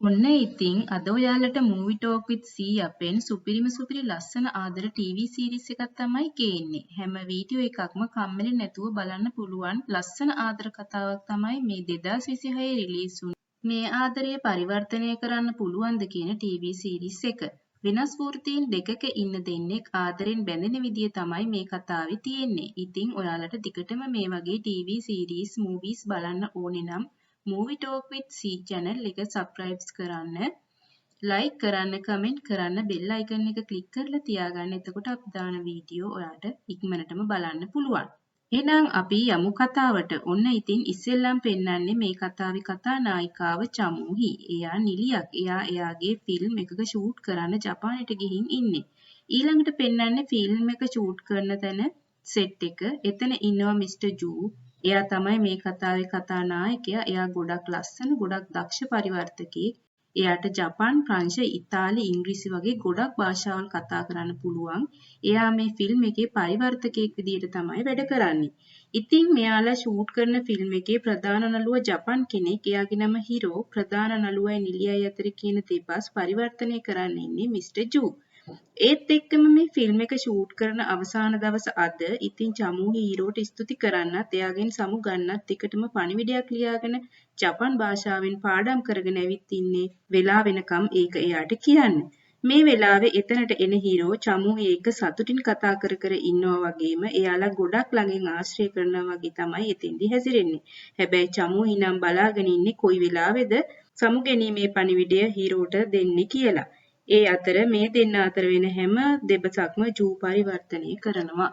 ඔන්න ඉතින් අද ඔයාලට මූවි ටෝක් විත් සී අපෙන් සුපිරිම සුපිරි ලස්සන ආදර ටීවී සීරීස් එකක් තමයි ගේන්නේ. හැම වීඩියෝ එකක්ම කම්මැලි නැතුව බලන්න පුළුවන් ලස්සන ආදර කතාවක් තමයි මේ 2026 රිලීස් වුණේ. මේ ආදරය පරිවර්තනය කරන්න පුළුවන්ද කියන ටීවී සීරීස් එක. වෙනස් වෘත්තීන් දෙකක ඉන්න දෙන්නෙක් ආදරෙන් බැඳෙන විදිය තමයි මේ කතාවේ තියෙන්නේ. ඉතින් ඔයාලට දිගටම මේ වගේ ටීවී සීරීස් මූවීස් බලන්න ඕනේ නම් මූවි ටෝක් විත් සී චැනල් එක සබ්ස්ක්‍රයිබ් කරන්න, ලයික් කරන්න, කමෙන්ට් කරන්න, බෙල් අයිකන් එක ක්ලික් කරලා තියාගන්න. එතකොට අපි දාන වීඩියෝ ඔයාට ඉක්මනටම බලන්න පුළුවන්. එහෙනම් අපි යමු කතාවට. ඔන්න ඉතින් ඉස්සෙල්ලම් පෙන්නන්නේ මේ කතාවේ කතා නායිකාව චමූහි. එයා නිලියක්. එයා එයාගේ ෆිල්ම් එකක ෂූට් කරන්න ජපානයට ගිහින් ඉන්නේ. ඊළඟට පෙන්නන්නේ ෆිල්ම් එක ෂූට් කරන තැන සෙට් එක. එතන ඉන්නවා මිස්ටර් ජූ. එයා තමයි මේ කතාවේ කතා නායකයා. එයා ගොඩක් ලස්සන, ගොඩක් දක්ෂ පරිවර්තකයෙක්. එයාට ජපාන්, ප්‍රංශ, ඉතාලි, ඉංග්‍රීසි වගේ ගොඩක් භාෂාවල් කතා කරන්න පුළුවන්. එයා මේ ෆිල්ම් එකේ පරිවර්තකයෙක් විදියට තමයි වැඩ කරන්නේ. ඉතින් මෙයාලා ෂූට් කරන ෆිල්ම් එකේ ප්‍රධාන නළුවා ජපන් කෙනෙක්. එයාගේ නම හිරෝ. ප්‍රධාන නළුවයි නිලියයි අතර කියන දෙබස් පරිවර්තනය කරන්න ඉන්නේ මිස්ටර් ජූ. ඒත් එක්කම මේ ෆිල්ම් එක ෂූට් කරන අවසාන දවස අද. ඉතින් චමූහි හීරෝට ස්තුති කරන්නත් එයාගෙන් සමු ගන්නත් දිගටම පණිවිඩයක් ලියාගෙන ජපන් භාෂාවෙන් පාඩම් කරගෙන ඇවිත් ඉන්නේ වෙලා වෙනකම් ඒක එයාට කියන්න. මේ වෙලාවේ එතනට එන හීරෝ චමූහි එක්ක සතුටින් කතා කර කර ඉන්නවා වගේම එයාලා ගොඩක් ළඟින් ආශ්‍රය කරනවා වගේ තමයි එතෙන්දි හැසිරෙන්නේ. හැබැයි චමූහි නම් බලාගෙන ඉන්නේ කොයි වෙලාවේද සමු ගැනීමේ පණිවිඩය හීරෝට දෙන්නේ කියලා. ඒ අතර මේ දෙන්න අතර වෙන හැම දෙබසක්ම ජූ පරිවර්තනය කරනවා.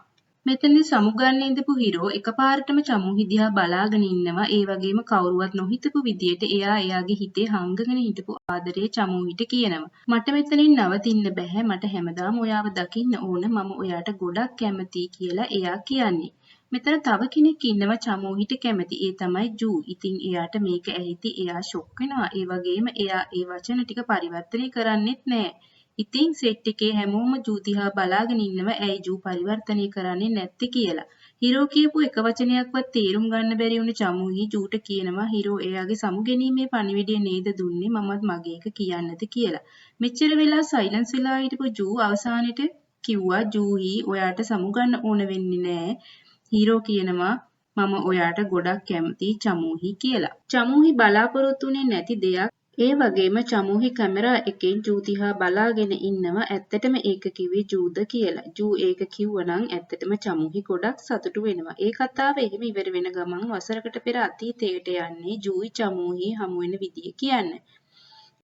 මෙතනදි සමුගන්න ඉඳපු හීරෝ එකපාරටම චමූහි දිහා බලාගෙන ඉන්නවා. ඒ වගේම කවුරුවත් නොහිතපු විදියට එයා එයාගේ හිතේ හංගගෙන හිටපු ආදරය චමූහිට කියනවා. මට මෙතනින් නවතින්න බැහැ. මට හැමදාම ඔයාව දකින්න ඕන. මම ඔයාට ගොඩක් කැමතියි කියලා එයා කියන්නේ. මෙතන තව කෙනෙක් ඉන්නවා චමූහිට කැමති. ඒ තමයි ජූ. ඉතින් එයාට මේක ඇහිද්දි එයා ෂොක් වෙනවා. ඒ වගේම එයා ඒ වචන ටික පරිවර්තනය කරන්නෙත් නෑ. ඉතින් සෙට් එකේ හැමෝම ජූ දිහා බලාගෙන ඉන්නවා ඇයි ජූ පරිවර්තනය කරන්නේ නැත්තේ කියලා. හීරෝ කියපු එක වචනයක්වත් තේරුම් ගන්න බැරි වුණ චමූහි ජූට කියනවා හීරෝ එයාගේ සමුගැනීමේ පණිවිඩය නේද දුන්නේ, මමත් මගේ එක කියන්නද කියලා. මෙච්චර වෙලා සයිලන්ස් වෙලා හිටපු ජූ අවසානෙට කිව්වා ජූහි ඔයාට සමුගන්න ඕන වෙන්නේ නෑ. හීරෝ කියනවා මම ඔයාට ගොඩක් කැමතියි චමූහි කියලා. චමූහි බලාපොරොත්තු වුණේ නැති දෙයක්. ඒ වගේම චමූහි කැමරා එකෙන් ජූ දිහා බලාගෙන ඉන්නවා ඇත්තටම ඒක කිව්වේ ජූද කියලා. ජූ ඒක කිව්වනම් ඇත්තටම චමූහි ගොඩක් සතුටු වෙනවා. ඒ කතාව එහෙම ඉවර වෙන ගමන් වසරකට පෙර අතීතයට යන්නේ ජූයි චමූහි හමු වෙන විදිය කියන්න.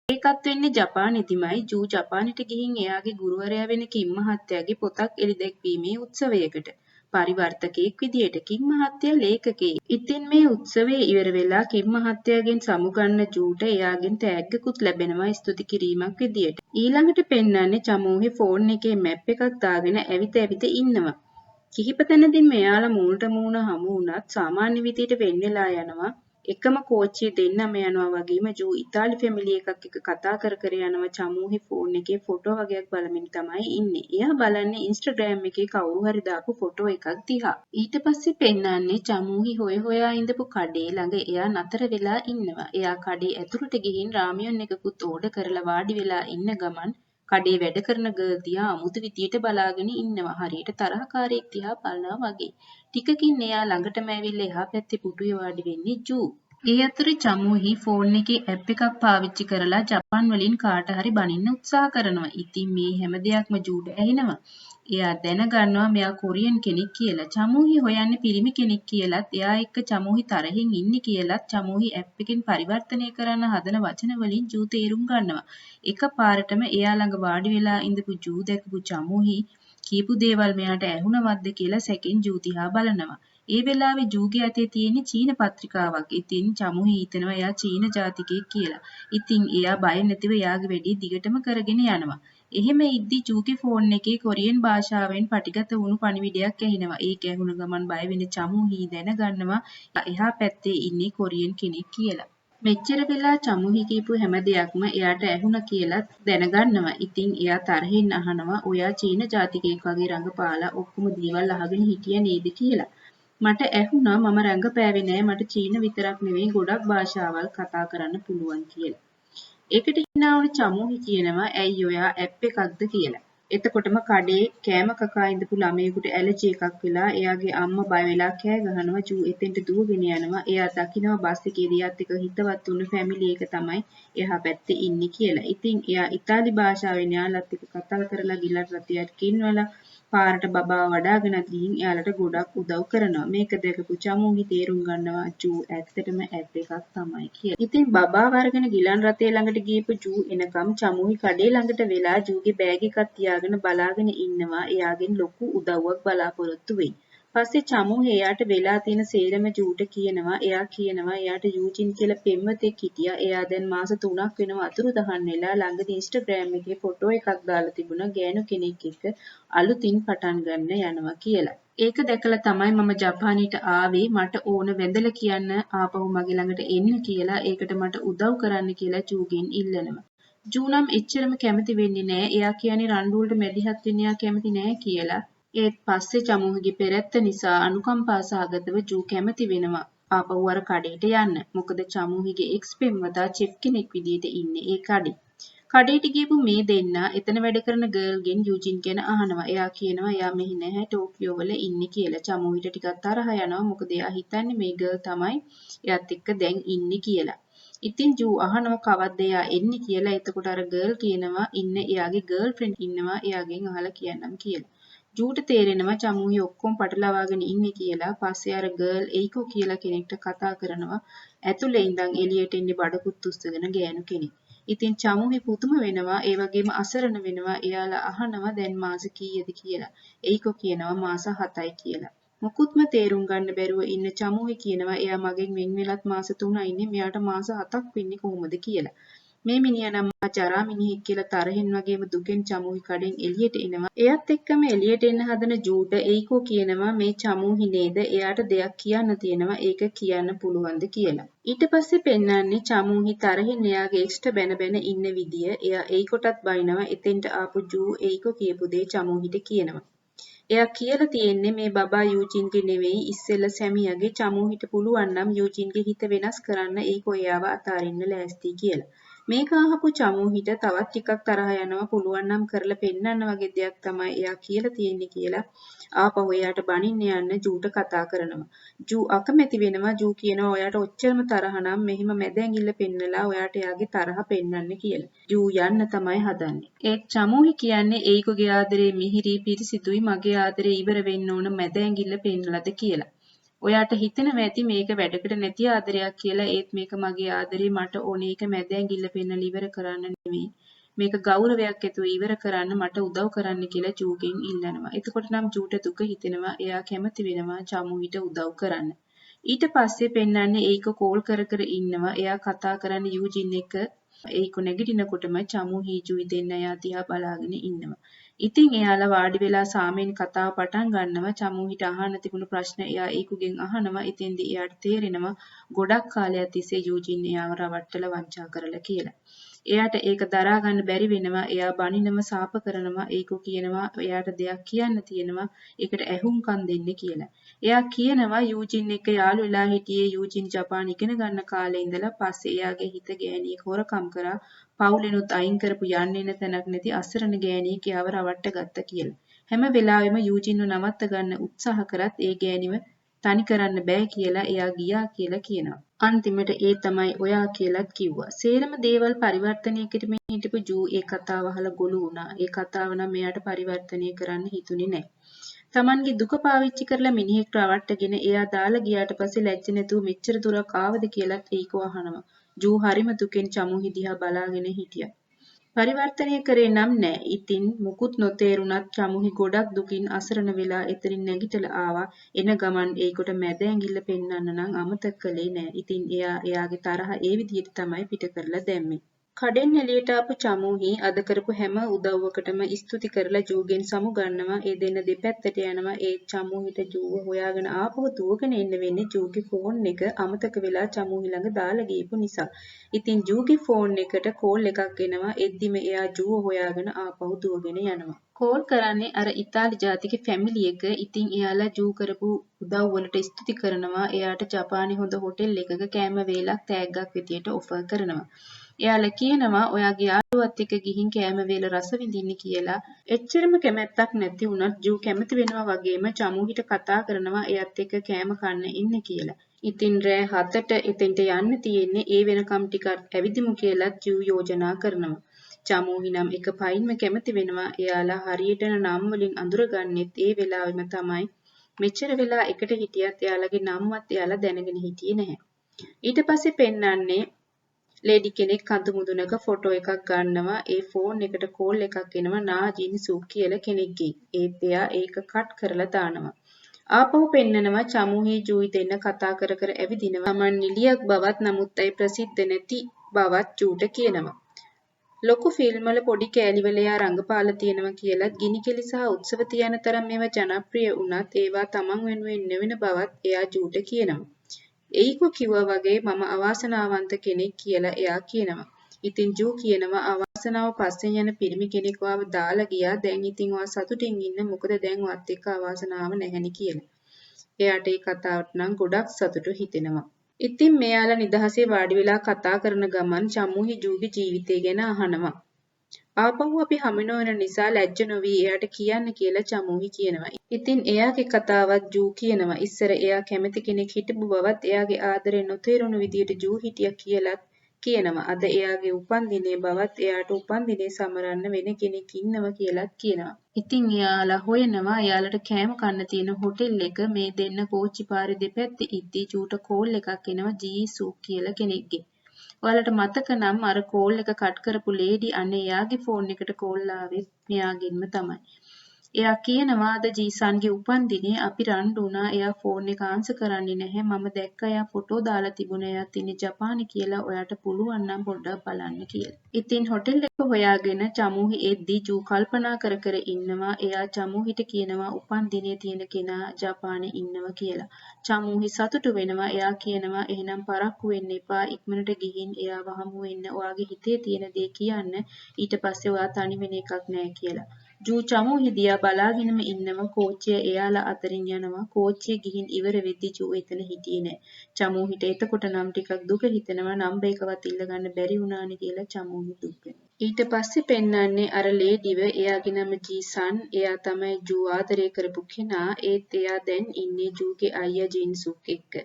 ඒකත් වෙන්නේ ජපානෙදිමයි. ජූ ජපානෙට ගිහින් එයාගේ ගුරුවරයා වෙන කිම් මහත්තයාගේ පොතක් එළි දැක්වීමේ උත්සවයකට. පරිවර්තකයෙක් විදියට. කිම් මහත්තයා ලේඛකයෙක්. ඉතින් මේ උත්සවය ඉවර වෙලා කිම් මහත්තයාගෙන් සමුගන්න ජූට එයාගෙන් තෑග්ගකුත් ලැබෙනවා ස්තුති කිරීමක් විදියට. ඊළඟට පෙන්නන්නේ චමූහි ෆෝන් එකේ මැප් එකක් දාගෙන ඇවිත ඇවිත ඉන්නවා. කිහිප තැනදීම එයාලා මූණට මූණ හමු වුණත් සාමාන්‍ය විදියට වෙන් වෙලා යනවා. එකම කෝච්චියේ දෙන්නම යනවා වගේම ජූ ඉතාලි ෆැමිලි එකක් එක්ක කතා කර කර යනවා. චමූහි ෆෝන් එකේ ෆොටෝ වගයක් බලමින් තමයි ඉන්නේ. එයා බලන්නේ ඉන්ස්ටාග්‍රෑම් එකේ කවුරු හරි දාපු ෆොටෝ එකක් දිහා. ඊට පස්සේ පෙන්නන්නේ චමූහි හොය හොයා ඉඳපු කඩේ ළඟ එයා නතර වෙලා ඉන්නවා. එයා කඩේ ඇතුළට ගිහින් රාමියන් එකකුත් ඕඩර් කරලා වාඩි වෙලා ඉන්න ගමන් කඩේ වැඩ කරන ගර්ල් දිහා අමුතු විදියට බලාගෙන ඉන්නවා. හරියට තරහකාරයෙක් දිහා බලනවා වගේ. ටිකකින් එයා ළඟටම ඇවිල්ලා එහා පැත්තේ පුටුවේ වාඩි වෙන්නේ ජූ. ඒ අතරේ චමූහි ෆෝන් එකේ ඇප් එකක් පාවිච්චි කරලා ජපන් වලින් කාට හරි බනින්න උත්සාහ කරනවා. ඉතින් මේ හැම දෙයක්ම ජූට ඇහෙනවා. එයා දැනගන්නවා මෙයා කොරියන් කෙනෙක් කියලා. චමූහි හොයන්නේ පිරිමි කෙනෙක් කියලත්, එයා එක්ක චමූහි තරහින් ඉන්නේ කියලත් චමූහි ඇප් එකෙන් පරිවර්තනය කරන්න හදන වචන වලින් ජූ තේරුම් ගන්නවා. එකපාරටම එයා ළඟ වාඩි වෙලා ඉඳපු ජූ දැකපු චමූහි කියපු දේවල් මෙයාට ඇහුණවත්ද කියලා සැකෙන් ජූ දිහා බලනවා. ඒ වෙලාවේ ජූගේ අතේ තියෙන්නේ චීන පත්‍රිකාවක්. ඉතින් චමූහි හිතනවා එයා චීන ජාතිකයෙක් කියලා. ඉතින් එයා බය නැතිව එයාගේ වැඩේ දිගටම කරගෙන යනවා. එහෙම ඉද්දි ජූගේ ෆෝන් එකේ කොරියන් භාෂාවෙන් පටිගත වුණු පණිවිඩයක් ඇහෙනවා. ඒක ඇහුණ ගමන් බය වෙන චමූහි දැනගන්නවා එහා පැත්තේ ඉන්නේ කොරියන් කෙනෙක් කියලා. මෙච්චර වෙලා චමූහි කියපු හැම දෙයක්ම එයාට ඇහුණා කියලා දැනගන්නවා. ඉතින් එයා තරහින් අහනවා ඔයා චීන ජාතිකයෙක් වගේ රඟපාලා ඔක්කොම දේවල් අහගෙන හිටියා නේද කියලා. මට ඇහුණා මම රඟපෑවේ නෑ, මට චීන විතරක් නෙවෙයි ගොඩක් භාෂාවල් කතා කරන්න පුළුවන් කියලා. ඒකට හිනා වුණ චමූහි කියනවා ඇයි ඔයා ඇප් එකක්ද කියලා. එතකොටම කඩේ කෑම කකා ඉඳපු ළමයෙකුට ඇලර්ජි එකක් වෙලා එයාගේ අම්මා බය වෙලා කෑ ගහනවා. ජූ එතෙන්ට දුවගෙන යනවා. එයා දකිනවා බස් එකේදී එයාත් එක්ක හිතවත් වුණු ෆැමිලි එක තමයි එහා පැත්තේ ඉන්නේ කියලා. ඉතින් එයා ඉතාලි භාෂාවෙන් එයාලත් එක්ක කතා කරලා ගිලන් රථයක් ගෙන්වලා පාරට බබාව වඩාගෙනත් ගිහින් එයාලට ගොඩක් උදව් කරනවා. මේක දැකපු චමූහි තේරුම් ගන්නවා ජූ ඇත්තටම ඇප් එකක් තමයි කියලා. ඉතින් බබාව අරගෙන ගිලන් රථය ළඟට ගියපු ජූ එනකම් චමූහි කඩේ ළඟට වෙලා ජූගේ බෑග් එකක් තියාගෙන බලාගෙන ඉන්නවා. එයාගෙන් ලොකු උදව්වක් බලාපොරොත්තු වෙයි. පස්සේ චමූහි එයාට වෙලා තියෙන සේරම ජූට කියනවා. එයා කියනවා එයාට යූජින් කියලා පෙම්වතෙක් හිටියා. එයා දැන් මාස 3ක් වෙනවා අතුරුදහන් වෙලා. ළඟදී ඉන්ස්ටාග්‍රෑම් එකේ ෆොටෝ එකක් දාලා තිබුණා ගෑනු කෙනෙක් එක්ක අලුතින් පටන් ගන්න යනවා කියලා. ඒක දැකලා තමයි මම ජපානයට ආවේ. මට ඕන වැඳලා කියන්න ආපහු මගේ ළඟට එන්න කියලා. ඒකට මට උදව් කරන්න කියලා ජූගෙන් ඉල්ලනවා. ජූ නම් එච්චරම කැමති වෙන්නේ නෑ. එයා කියන්නේ රණ්ඩු වලට මැදිහත් වෙන්න එයා කැමති නෑ කියලා. ඒත් පස්සේ චමූහිගේ පෙරැත්ත නිසා අනුකම්පා සහගතව ජූ කැමති වෙනවා ආපහු අර කඩේට යන්න. මොකද චමූහිගේ එක්ස් පෙම්වතා චෙෆ් කෙනෙක් විදියට ඉන්නේ ඒ කඩේ. කඩේට ගියපු මේ දෙන්නා එතන වැඩ කරන ගර්ල්ගෙන් යූජින් ගැන අහනවා. එයා කියනවා එයා මෙහි නැහැ ටෝකියෝ වල ඉන්නේ කියලා. චමූහිට ටිකක් තරහ යනවා. මොකද එයා හිතන්නේ මේ ගර්ල් තමයි එයාත් එක්ක දැන් ඉන්නේ කියලා. ඉතින් ජූ අහනවා කවද්ද එයා එන්නේ කියලා. එතකොට අර ගර්ල් කියනවා ඉන්න එයාගේ ගර්ල් ෆ්‍රෙන්ඩ් ඉන්නවා එයාගෙන් අහලා කියන්නම් කියලා. ජූට තේරෙනවා චමූහි ඔක්කොම පටලවාගෙන ඉන්නේ කියලා. පස්සේ අර ගර්ල් එයිකෝ කියලා කෙනෙක්ට කතා කරනවා. ඇතුලේ ඉඳන් එළියට එන්නේ බඩකුත් උස්සගෙන ගෑනු කෙනෙක්. ඉතින් චමූහි පුදුම වෙනවා. ඒ වගේම අසරණ වෙනවා. එයාලා අහනවා දැන් මාස කීයද කියලා. එයිකෝ කියනවා මාස 7යි කියලා. මොකුත්ම තේරුම් ගන්න බැරුව ඉන්න චමූහි කියනවා එයා මගෙන් වෙන් වෙලත් මාස 3යි ඉන්නේ, මෙයාට මාස 7ක් වෙන්නේ කොහොමද කියලා. මේ මිනිහා නම් මහා ජරා මිනිහෙක් කියලා තරහෙන් වගේම දුකෙන් චමූහි කඩෙන් එළියට එනවා. එයත් එක්කම එළියට එන්න හදන ජූට එයිකෝ කියනවා මේ චමූහි නේද, එයාට දෙයක් කියන්න තියෙනවා, ඒක කියන්න පුළුවන්ද කියලා. ඊට පස්සේ පෙන්වන්නේ චමූහි තරහෙන් එයාගේ එක්ස්ට බැන බැන ඉන්න විදිය. එයා එයිකොටත් බයිනවා. එතෙන්ට ආපු ජූ එයිකෝ කියපු දේ චමූහිට කියනවා. එයා කියලා තියෙන්නේ මේ බබා යූජින්ගේ නෙවෙයි ඉස්සෙල්ලා සැමියාගේ. චමූහිට පුළුවන් නම් යූජින්ගේ හිත වෙනස් කරන්න එයිකෝ එයාව අතාරින්න ලෑස්ති කියලා. මේක අහපු චමූහිට තවත් ටිකක් තරහ යනවා. පුළුවන් නම් කරලා පෙන්නන්න වගේ දෙයක් තමයි එයා කියලා තියෙන්නේ කියලා ආපහු එයාට බනින්න යන්න ජූට කතා කරනවා. ජූ අකමැති වෙනවා. ජූ කියනවා ඔයාට ඔච්චරම තරහ නම් මෙහෙම මැද ඇඟිල්ල පෙන්නලා ඔයාට එයාගේ තරහ පෙන්නන්න කියලා. ජූ යන්න තමයි හදන්නේ. ඒත් චමූහි කියන්නේ එයිකොගේ ආදරේ මිහිරි පිරිසිදුයි, මගේ ආදරේ ඉවර වෙන්න ඕන මැද ඇඟිල්ල පෙන්නලාද කියලා. ඔයාට හිතෙනවා ඇති මේක වැඩකට නැති ආදරයක් කියලා. ඒත් මේක මගේ ආදරේ, මට ඕනේ ඒක මැද ඇඟිල්ල පෙන්නලා ඉවර කරන්න නෙමෙයි. මේක ගෞරවයක් ඇතුව ඉවර කරන්න මට උදව් කරන්න කියලා ජූගෙන් ඉල්ලනවා. එතකොට නම් ජූට දුක හිතෙනවා. එයා කැමති වෙනවා චමූහිට උදව් කරන්න. ඊට පස්සේ පෙන්නන්නේ ඒක කෝල් කර කර ඉන්නවා. එයා කතා කරන්නේ යූජින් එක්ක. ඒක නැගිටිනකොටම චමූහි ජූයි දෙන්න එයා දිහා බලාගෙන ඉන්නවා. ඉතින් එයාලා වාඩි වෙලා සාමෙන් කතාව පටන් ගන්නවා. චමූහිට අහන්න තිබුණු ප්‍රශ්න එයා ඒකුගෙන් අහනවා. ඉතින්දි එයාට තේරෙනවා ගොඩක් කාලයක් තිස්සේ යූජින් එයාව රවට්ටලා වංචා කරලා කියලා. එයාට ඒක දරා ගන්න බැරි වෙනවා. එයා බනිනව සාප කරනවා. ඒකෝ කියනවා එයාට දෙයක් කියන්න තියෙනවා, ඒකට ඇහුම්කන් දෙන්න කියලා. එයා කියනවා යූජින් එක්ක යාළු වෙලා හිටියේ යූජින් ජපාන ඉගෙන ගන්න කාලේ ඉඳලා. පස්සේ එයාගේ හිත ගෑණියෙක් හොරකම් කරා. පවුලෙනුත් අයින් කරපු යන්න එන තැනක් නැති අසරණ ගෑණියෙක් එයාව රවට්ට ගත්තා කියලා. හැම වෙලාවෙම යූජින්ව නවත්ත ගන්න උත්සාහ කරත් ඒ ගෑණිව තනි කරන්න බෑ කියලා එයා ගියා කියලා කියනවා. අන්තිමට ඒ තමයි ඔයා කියලාත් කිව්වා. සේරම දේවල් පරිවර්තනය කිරීමෙන් හිටපු ජූ ඒ කතාව අහලා ගොළු වුණා. ඒ කතාව නම් එයාට පරිවර්තනය කරන්න හිතුනේ නෑ. තමන්ගේ දුක පාවිච්චි කරලා මිනිහෙක් රවට්ටගෙන එයා දාලා ගියාට පස්සේ ලැජ්ජ නැතුව මෙච්චර දුරක් ආවද කියලාත් ඒකෝ අහනවා. ජූ හරිම දුකෙන් චමූහි දිහා බලාගෙන හිටියා. පරිවර්තනය කරේ නම් නෑ. ඉතින් මුකුත් නොතේරුණත් චමූහි ගොඩක් දුකින් අසරණ වෙලා එතනින් නැගිටලා ආවා. එන ගමන් ඒකට මැද ඇඟිල්ල පෙන්වන්න නම් අමතක කළේ නෑ. ඉතින් එයා එයාගේ තරහ ඒ විදිහට තමයි පිට කරලා දැම්මේ. කඩෙන් එළියට ආපු චමූහි අද කරපු හැම උදව්වකටම ස්තුති කරලා ජූගෙන් සමු ගන්නවා. ඒ දෙන්න දෙපැත්තට යනවා. ඒ චමූහිට ජූව හොයාගෙන ආපහු දුවගෙන එන්න වෙන්නේ ජූගේ ෆෝන් එක අමතක වෙලා චමූහි ළඟ දාලා ගියපු නිසා. ඉතින් ජූගේ ෆෝන් එකට කෝල් එකක් එනවා. එද්දිම එයා ජූව හොයාගෙන ආපහු දුවගෙන යනවා. කෝල් කරන්නේ අර ඉතාලි ජාතික ෆැමිලි එක. ඉතින් එයාලා ජූ කරපු උදව් වලට ස්තුති කරනවා. එයාට ජපානයේ හොඳ හොටෙල් එකක කෑම වේලක් තෑග්ගක් විදියට ඔෆර් කරනවා. එයාලා කියනවා ඔයාගේ යාළුවත් එක්ක ගිහින් කෑම වේල රස විඳින්න කියලා. එච්චරම කැමැත්තක් නැති වුණත් ජූ කැමති වෙනවා වගේම චමූහිට කතා කරනවා එයත් එක්ක කෑම කන්න ඉන්න කියලා. ඉතින් රෑ 7ට එතෙන්ට යන්න තියෙන්නේ, ඒ වෙනකම් ටිකක් ඇවිදිමු කියලත් ජූ යෝජනා කරනවා. චමූහි නම් එක පයින්ම කැමති වෙනවා. එයාලා හරියට නම් වලින් අඳුරගන්නෙත් ඒ වෙලාවෙම තමයි. මෙච්චර වෙලා එකට හිටියත් එයාලගේ නම්වත් එයාලා දැනගෙන හිටියේ නැහැ. ඊට පස්සේ පෙන්නන්නේ ලේඩි කෙනෙක් කඳු මුදුනක ෆොටෝ එකක් ගන්නවා. ඒ ෆෝන් එකට කෝල් එකක් එනවා නාජින් සූ කියලා කෙනෙක්ගෙන්. ඒත් එයා ඒක කට් කරලා දානවා. ආපහු පෙන්නනවා චමූහි ජූයි දෙන්න කතා කර කර ඇවිදිනවා. තමන් නිලියක් බවත් නමුත් ඇය ප්‍රසිද්ධ නැති බවත් ජූට කියනවා. ලොකු ෆිල්ම් වල පොඩි කෑලි වල එයා රඟපාලා තියෙනවා කියලත්, ගිනිකෙලි සහ උත්සව තියන තරම් මේවා ජනප්‍රිය වුණත් ඒවා තමන් වෙනුවෙන් නෙවෙන බවත් එයා ජූට කියනවා. එයිකෝ කිව්වා වගේ මම අවාසනාවන්ත කෙනෙක් කියලා එයා කියනවා. ඉතින් ජූ කියනවා අවාසනාව පස්සෙන් යන පිරිමි කෙනෙක් ඔයාව දාලා ගියා, දැන් ඉතින් ඔයා සතුටින් ඉන්න, මොකද දැන් ඔයත් එක්ක අවාසනාව නැහැනි කියලා. එයාට ඒ කතාවට නම් ගොඩක් සතුටු හිතෙනවා. ඉතින් මෙයාලා නිදහසේ වාඩි වෙලා කතා කරන ගමන් චමූහි ජූගේ ජීවිතය ගැන අහනවා. ආපහු අපි හමු නොවන නිසා ලැජ්ජ නොවී එයාට කියන්න කියලා චමූහි කියනවා. ඉතින් එයාගේ කතාවත් ජූ කියනවා. ඉස්සර එයා කැමති කෙනෙක් හිටපු බවත් එයාගේ ආදරේ නොතේරුණු විදියට ජූ හිටියා කියලත් කියනවා. අද එයාගේ උපන්දිනය බවත් එයාට උපන්දිනය සමරන්න වෙන කෙනෙක් ඉන්නවා කියලත් කියනවා. ඉතින් එයාලා හොයනවා එයාලට කෑම කන්න තියෙන හොටෙල් එක. මේ දෙන්න කෝච්චි පාරේ දෙපැත්තේ ඉද්දි ජූට කෝල් එකක් එනවා ජී සූ කියලා කෙනෙක්ගෙන්. ඔයාලට මතක නම් අර කෝල් එක කට් කරපු ලේඩි අනේ එයාගේ ෆෝන් එකට කෝල් ආවෙත් මෙයාගෙන්ම තමයි. එයා කියනවා අද ජීසන්ගේ උපන්දිනේ, අපි රණ්ඩු වුණා, එයා ෆෝන් එක ආන්සර් කරන්නේ නැහැ, මම දැක්කා එයා ෆොටෝ දාලා තිබුණා, එයාත් ඉන්නේ ජපානේ කියලා, ඔයාට පුළුවන් නම් පොඩ්ඩක් බලන්න කියලා. ඉතින් හොටෙල් එක හොයාගෙන චමූහි එද්දි ජූ කල්පනා කර කර ඉන්නවා. එයා චමූහිට කියනවා උපන්දිනේ තියෙන කෙනා ජපානේ ඉන්නවා කියලා. චමූහි සතුටු වෙනවා. එයා කියනවා එහෙනම් පරක්කු වෙන්න එපා, ඉක්මනට ගිහින් එයාව හමු වෙන්න, ඔයාගේ හිතේ තියෙන දේ කියන්න, ඊට පස්සේ ඔයා තනි වෙන එකක් නෑ කියලා. ජූ චමූහි දිහා බලාගෙනම ඉන්නවා. කෝච්චිය එයාලා අතරින් යනවා. කෝච්චිය ගිහින් ඉවර වෙද්දි ජූ එතන හිටියේ නෑ. චමූහිට එතකොට නම් ටිකක් දුක හිතෙනවා. නම්බර් එකවත් ඉල්ලගන්න බැරි වුණානේ කියලා චමූහි දුක් වෙනවා. ඊට පස්සේ පෙන්නන්නේ අර ලේඩිව. එයාගේ නම ජීසන්. එයා තමයි ජූ ආදරය කරපු කෙනා. ඒත් එයා දැන් ඉන්නේ ජූගේ අයියා ජින්සුක් එක්ක.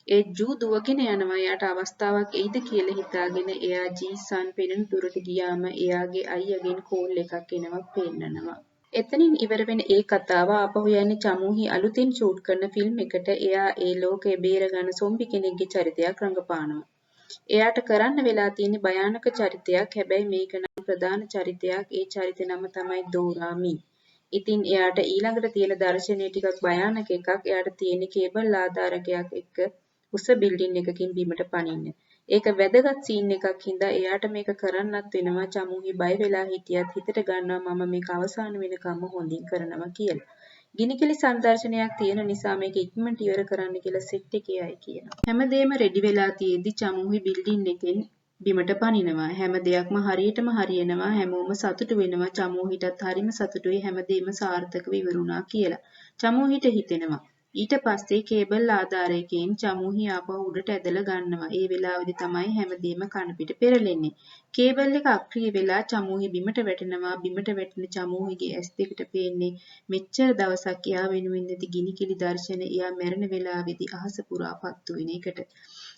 ඒ ජූ දුවගෙන යනවා එයාට අවස්ථාවක් එයිද කියලා හිතාගෙන. එයා ජීසන් පෙනෙන දුරට ගියාම එයාගේ අයියාගෙන් කෝල් එකක් එනවා පෙන්නනවා. එතනින් ඉවර වෙන ඒ කතාව ආපහු යන්නේ චමූහි අලුතින් ෂූට් කරන ෆිල්ම් එකට. එයා ඒ ලෝකය බේරගන්න සොම්බි කෙනෙක්ගේ චරිතයක් රඟපානවා. එයාට කරන්න වෙලා තියෙන භයානක චරිතයක්. හැබැයි මේක නම් ප්‍රධාන චරිතයක්. ඒ චරිත නම තමයි දෝරාමි. ඉතින් එයාට ඊළඟට තියෙන දර්ශනය ටිකක් භයානක එකක්. එයාට තියෙන කේබල් ආධාරකයක් එක්ක උස බිල්ඩින් එකකින් බිමට පනින්න. ඒක වැදගත් සීන් එකක් හින්දා එයාට මේක කරන්නත් වෙනවා. චමූහි බය වෙලා හිටියත් හිතට ගන්නවා මම මේක අවසාන වෙනකම්ම හොඳින් කරනවා කියලා. ගිනිකෙලි සංදර්ශනයක් තියෙන නිසා මේක ඉක්මනට ඉවර කරන්න කියලා සෙට් එකේ අය කියනවා. හැමදේම රෙඩි වෙලා තියෙද්දි චමූහි බිල්ඩින් එකෙන් බිමට පනිනවා. හැම දෙයක්ම හරියටම හරියනවා. හැමෝම සතුටු වෙනවා. චමූහිටත් හරිම සතුටුයි හැමදේම සාර්ථකව ඉවර වුණා කියලා. චමූහිට හිතෙනවා. ඊට පස්සේ කේබල් ආධාරයකින් චමූහි ආපහු උඩට ඇදලා ගන්නවා. ඒ වෙලාවේදී තමයි හැමදේම කන පිට පෙරලෙන්නේ. කේබල් එක අක්‍රිය වෙලා චමූහි බිමට වැටෙනවා. බිමට වැටෙන චමූහිගේ ඇස් දෙකට පේන්නේ මෙච්චර දවසක් එයා වෙනුවෙන් නැති ගිනිකිලි දර්ශන එයා මැරෙන වෙලාවේදී අහස පුරා පත්තු වෙන එකට.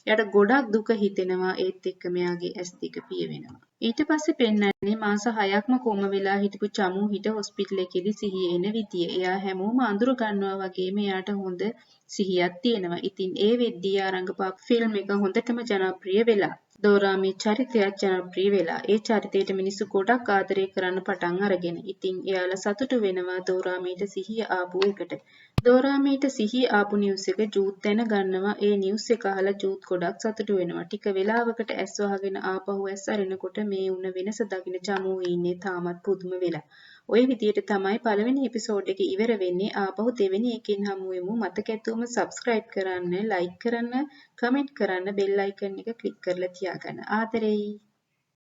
එයාට ගොඩක් දුක හිතෙනවා. ඒත් එක්කම එයාගේ ඇස් දෙක පිය වෙනවා. ඊට පස්සේ පෙන්නන්නේ මාස 6ක්ම කොම වෙලා හිටපු චමූහිට හොස්පිටල් එකේදී සිහිය එන විදිය. එයා හැමෝම අඳුර ගන්නවා වගේම එයාට හොඳ සිහියක් තියෙනවා. ඉතින් ඒ වෙද්දී එයා රඟපාපු ෆිල්ම් එක හොඳටම ජනප්‍රිය වෙලා. දෝරාමී චරිතයත් ජනප්‍රිය වෙලා. ඒ චරිතයට මිනිස්සු ගොඩක් ආදරය කරන්න පටන් අරගෙන. ඉතින් එයාලා සතුටු වෙනවා දෝරාමීට සිහිය ආපු එකට. දෝරාමීට සිහිය ආපු නිවුස් එක ජූත් දැනගන්නවා. ඒ නිවුස් එක අහලා ජූත් ගොඩක් සතුටු වෙනවා. ටික වෙලාවකට ඇස් වහගෙන ආපහු ඇස් අරිනකොට මේ වුණ වෙනස දකින චමූ ඉන්නේ තාමත් පුදුම වෙලා. ඔය විදියට තමයි පළවෙනි එපිසෝඩ් එක ඉවර වෙන්නේ. ආපහු දෙවෙනි එකෙන් හමු වෙමු. මතක ඇතුවම සබ්ස්ක්‍රයිබ් කරන්න, ලයික් කරන්න, කමෙන්ට් කරන්න, බෙල් අයිකන් එක ක්ලික් කරලා තියාගන්න. ආදරෙයි.